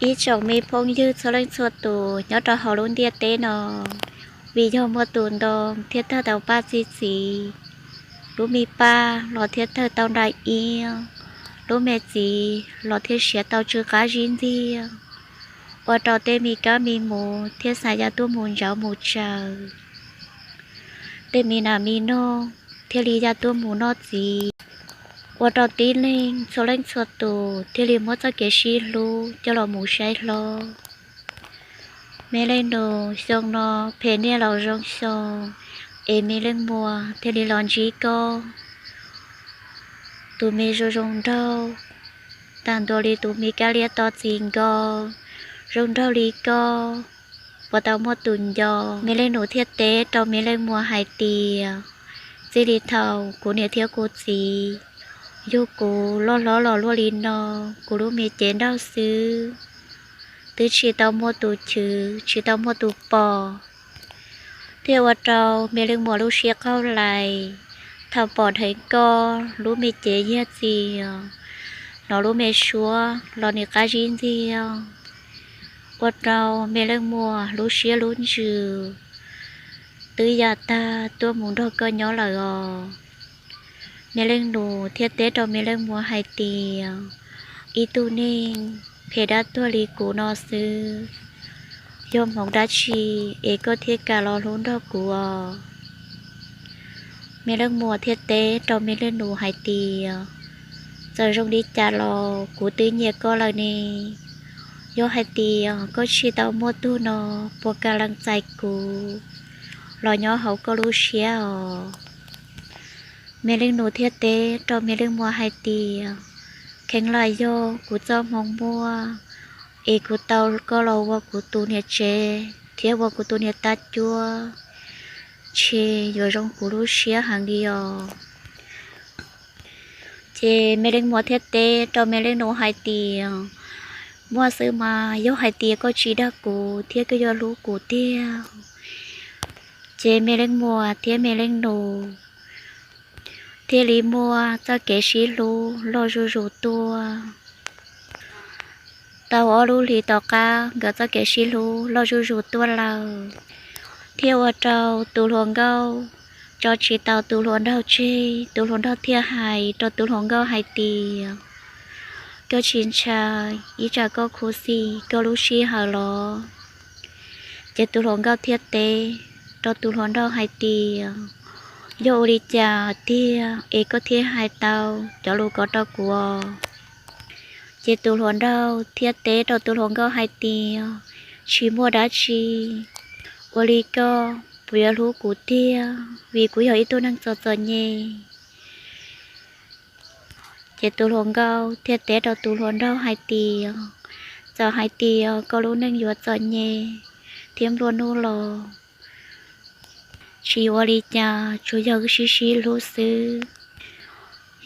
Ib tsoom me phooj ywg txhua leej txhua tus nyob rau hauv lub ntiaj teb no, vim yog muaj tus ntoo thiaj tawg tau paj txi txiv, lub me paj los thiaj tawg tau nra iab, lub me txiv los thiaj siav tau tsw qab zib ntxiag, ua rau tej me kab me mus thiaj xav ya tuaj mus ntsauv mus tsaws. Tej me nas me noog thiaj li ya tuaj mus noj txiv, ua rau tib neeg txhua leej txhua tus thiaj li muab txoj kev sib hlub coj los mus saib hlob. Me leej nus, xyoo no phem niaj laus zoo xyoo, es me leej muam thiaj li los ntsib koj. Tus me zoo zoo nraug, tag ntua li tus me kab liab to txis nkaus, zoo nraug li koj, puas tau muaj tus nco? Me leej nus thiaj teb rau me leej muam hais tias, txij li thaum kuv niam thiab kuv txiv yug kuv loj hlob los luaj li no, kuv lub me cev nraug xwb, twb tsis tau muaj tus chwv, tsis tau muaj tus pom, thiaj ua rau me leej muam lub siab qaug lais. Thaum pom dheev koj lub me cev yag txias, hnov lub me suab los nim qab zib ntxiag, ua rau me leej muam lub siab lub ntsws twb ya tag tuaj mus nrog koj nyob lawm os. Me leej nus thiaj teb rau me leej muam hais tias, ib tug neeg phem dab tuag li kuv no xwb, yog hmoov dab tsi es koj thiaj kam los hlub nrog kuv os? Me leej muam thiaj teb rau me leej nus hais tias, txawm zoo li cas los kuv twb nyiam koj lawm ne. Yog hais tias koj tsis tau muaj tug no, puas kam lees txais kuv los nyob hauv koj lub siab os? Me leej nus thiaj teb rau me leej muam hais tias, kheev lam yog kuv txoj hmoo muaj, es kuv tau koj los ua kuv tus niam tsev thiab ua kuv tus niam tab cuab, ntshe yuav zoo kuv lub siab heev li os. Ces me leej muam thiaj teb rau me leej nus hais tias, muaj xwb mas, yog hais tias koj tsis dag kuv thiab koj yuav hlub kuv tiag. Ces me leej muam thiab me leej nus thiaj li muaj txoj kev sib hlub loj zuj zus tuaj. Tau ob lub hlis tom qab nkawd txoj kev sib hlub loj zuj zus tuaj lawm, thiaj ua rau tus hluas nkauj tso tsis tau tus hluas nraug tseg. Tus hluas nraug thiaj hais rau tus hluas nkauj hais tias, koj tsis ntshai ib tsam koj khuv xim koj lub sij hawm los? Ces tus hluas nkauj thiaj teb rau tus hluas nraug hais tias, yog ua li cas tiag es koj thiaj hais tau cov lus ko rau kuv? Ces tus hluas nraug thiaj teb rau tus hluas nkauj hais tias, tsis muaj dab tsi, ua li koj puas yuav hlub kuv tiag, vim kuv yog ib tug neeg txom txom nyem? Ces tus hluas nkauj thiaj teb rau tus hluas nraug hais tias, txawm hais tias koj lub neej yuav txom nyem thiab nplua nuj los tsis ua li cas, tsuas yog wb sib sib hlub xwb.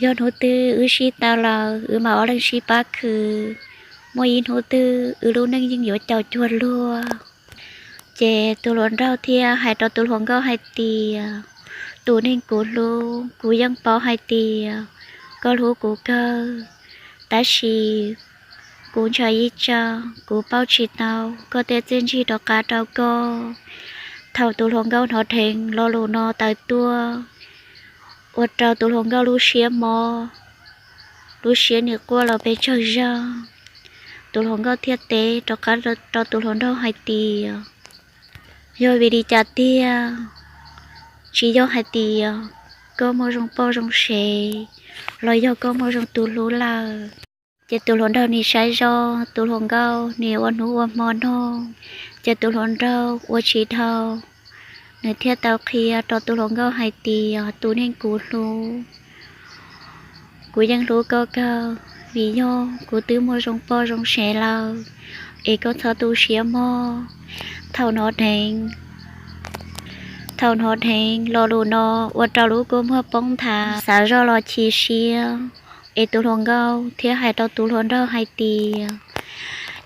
Yog hnub twg wb sib tau lawm, wb mam ob leeg sib pab khwv, muaj ib hnub twg wb lub neej yeej yuav caum cuag luag. Ces tus hluas nraug thiaj hais rau tus hluas nkauj hais tias, tus neeg kuv hlub, kuv yeej paub hais tias koj hlub kuv kawg, tab sis kuv ntshai ib tsam kuv pauj tsis tau koj tej txiaj ntsig rov qab rau koj. Thaum tus hluas nkauj hnov dheev lo lus no tawm tuaj, ua rau tus hluas nkauj lub siab mob, lub siab nim quaj los pes tsawg zag. Tus hluas nkauj thiaj teb rov qab rau tus hluas nraug hais tias, yog vim li cas tiag? Tsis yog hais tias koj muaj zoo poj zoo sev, los yog koj muaj zoo tus hlub lawm? Ces tus hluas nraug nim saib zoj, tus hluas nkauj nim ua hnub ua hmo nug, ces tus hluas nraug ua tsis dhau, nws thiaj tau qhia rau tus hluas nkauj hais tias, tus neeg kuv hlub, kuv yeej hlub koj kawg, vim yog kuv twb muaj zoo poj zoo sev lawm, es koj txhob tu siab mog. Thaum hnov dheev, thaum hnov dheev lo lus no, ua rau lub kua muag poob nthav, xav zoj los chim siab. Es tus hluas nkauj thiaj hais rau tus hluas nraug hais tias,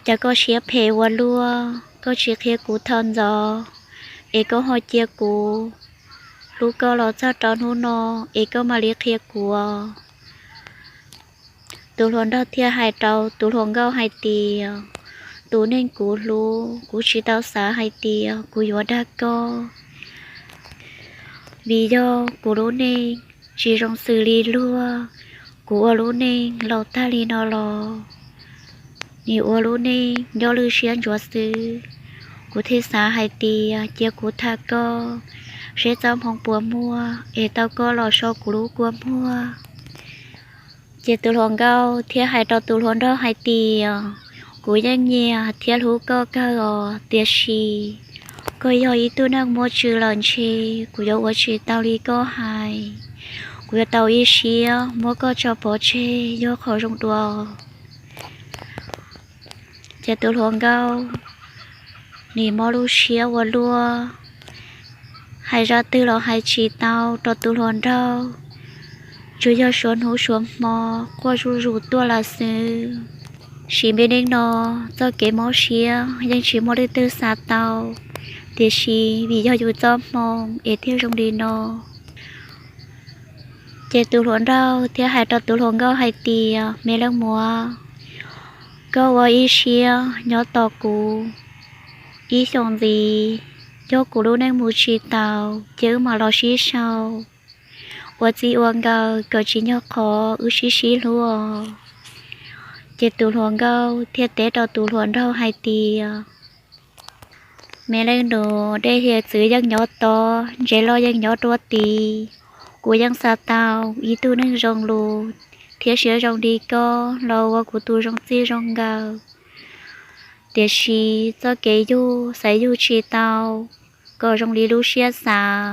cas koj siab phem ua luaj, koj tsis qhia kuv thaum ntxov, es koj ho cia kuv hlub koj los txog rau hnub no, es koj mam li qhia kuv. Tus hluas nraug thiaj hais rau tus hluas nkauj hais tias, tus neeg kuv hlub, kuv tsis tau xav hais tias kuv yuav dag koj, vim yog kuv lub neej tsis zoo xws li luag. Kuv ua lub neej laus tag li no los nim ua lub neej nyob lwj siab ntsuav xwb. Kuv thiaj xav hais tias cia kuv tham koj, seb txoj hmoo puas muaj es tau koj los so kuv lub kua muag. Ces tus hluas nkauj thiaj hais rau tus hluas nraug hais tias, kuv yeej nyiam thiab hlub koj kawg os, tiam sis koj yog ib tug neeg muaj tswv lawm ntshe kuv yuav ua tsis tau li koj hais. Kuv yuav tau ib siab muab koj tso pov tseg yog qhov zoo dua. Ces tus hluas nkauj nim mob lub siab ua luaj, hais zaj twg los hais tsis tau rau tus hluas nraug, tsuas yog suav hnub suav hmo quaj zuj zus tuaj lawm xwb. Sim me neej no txoj kev mob siab yeej tsis muaj leej twg xav tau, tiam sis vim yog yus txoj hmoo es thiaj zoo li no. Ces tus hluas nraug thiaj hais rau tus hluas nkauj hais tias, me leej muam, koj ua ib siab nyob tos kuv ib xyoos ntxiv, yog kuv lub neej mus tsis taus ces wb mam los sib sau ua txij ua nkawm kom tsim nyog qhov wb sib sib hlub. Ces tus hluas nkauj thiaj teb rau tus hluas nraug hais tias, me leej nus, dej hiav txwv yeej nyob tod, ntses loj yeej nyob rau tid. Kuv yeej xav tau ib tug neeg zoo lus thiab siab zoo li koj los ua kuv tus zoo txij zoo nkawm, tiam sis txoj kev yug xaiv yug tsis tau kom zoo li lub siab xav.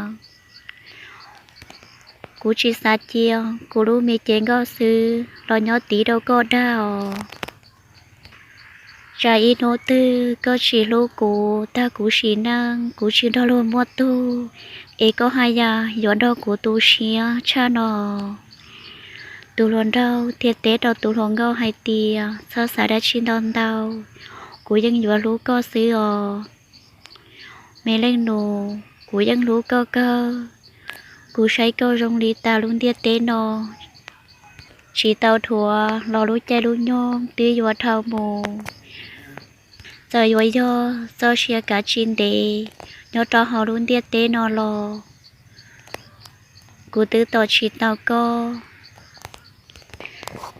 Kuv tsis xav cia kuv lub me cev nkauj xwb los nyob tiv rau koj dag os. Tsam ib hnub twg koj tsis hlub kuv, tag kuv sim neej kuv tsis nrog luag muaj tug, es koj haj yam yuav nrog kuv tu siab tshaj no. Tus hluas nraug thiaj teb rau tus hluas nkauj hais tias, txhob xav dab tsi ntau ntau, kuv yeej yuav hlub koj xwb os. Me leej nus, kuv yeej hlub koj kawg. Kuv saib koj zoo li tas lub ntiaj teb no tsis tau dhuav los lub caij lub nyoog twb yuav dhau mus. Txawm yuav yog txoj sia kav tsis ntev nyob rau hauv lub ntiaj teb no los kuv twb tos tsis tau koj.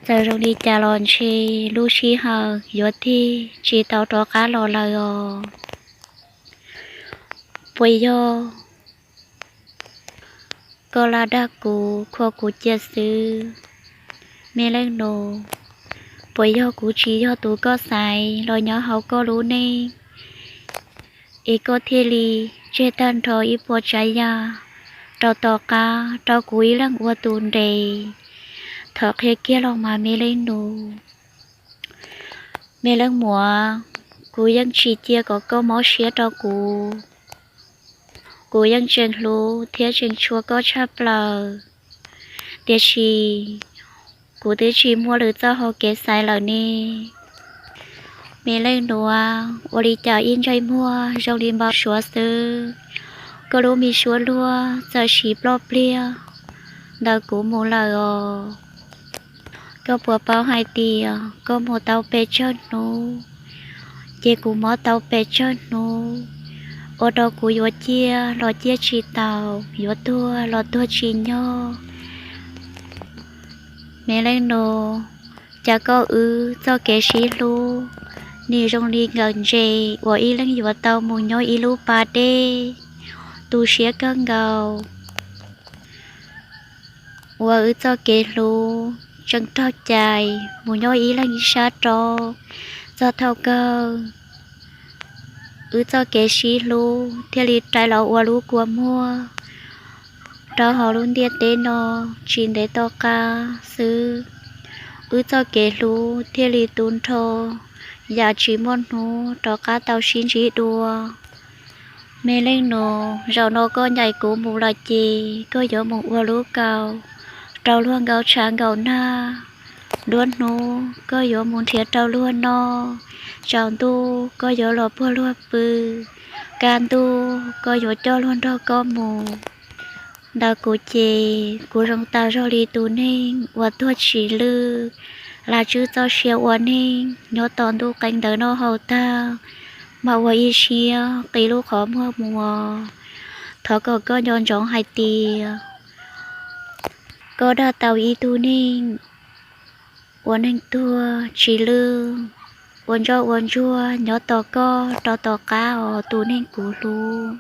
Txawm zoo li cas los ntshe lub sij hawm yuav tig tsis tau rov qab los lawm os. Puas yog koj lam dag kuv, khuam kuv cia xwb? Me leej nus, puas yog kuv tsis yog tus koj xaiv los nyob hauv koj lub neej, es koj thiaj li tseg tag nrho ib puas tsav yam rau tom qab rau kuv ib leeg ua tus nres? Thov qhia kiag los mas me leej nus. Me leej muam, kuv yeej tsis cia kom koj mob siab rau kuv. Kuv yeej tseem hlub thiab tseem tshua koj tshaj plaws, tiam sis kuv twb tsis muaj lwm txoj hau kev xaiv lawm ne. Me leej nus, ua li cas ib ntsais muag zoo li npau suav xwb, koj lub me suab luag txawm siv ploj pliag ntawm kuv mus lawm os. Koj puas paub hais tias koj mus tau pes tsawg hnub, ces kuv mob tau pes tsawg hnub, ua rau kuv yuav ciaj los ciaj tsis taus, yuav tuag los tuag tsis nyog. Me leej nus, cas koj wb txoj kev sib hlub nim zoo li nkawm ntses uas ib leeg yuav tau mus nyob ib lub pas dej, tu siab kawg nkaus. Uas wb txoj kev hlub tseem raug cais mus nyob ib leeg ib sab rau txog thaum kawg, wb txoj kev sib hlub thiaj li rais los ua lub kua muag rau hauv lub ntiaj teb no tsis ntev tom qab xwb. Wb txoj kev hlub thiaj li tu nrho yam tsis muaj hnub rov qab tau sib ntsib dua. Me leej nus, zaum no koj ncaim kuv mus lawm ces koj yuav mus ua lub kaus rau luag nkaum tshav nkaum nag. Nruab hnub koj yuav mus nrhiav rau luag noj, tsaus ntuj koj yuav los puag luag pw, kaj ntuj koj yuav coj luag nrog koj mus. Ntawm kuv ces kuv zoo tas zog li tus neeg uas tuag tsis lwj, Lam Tswv txoj sia ua neej nyob tos ntuj qee ntawm no haus tag, mam ua ib siab qi lub qhov muag mus. Thov kom koj nco ntsoov hais tias koj dag tau ib tug neeg ua neeg tuag tsis lwj, ua ntsoj ua ntsuag nyob tos koj rau tom qab os tus neeg kuv hlub.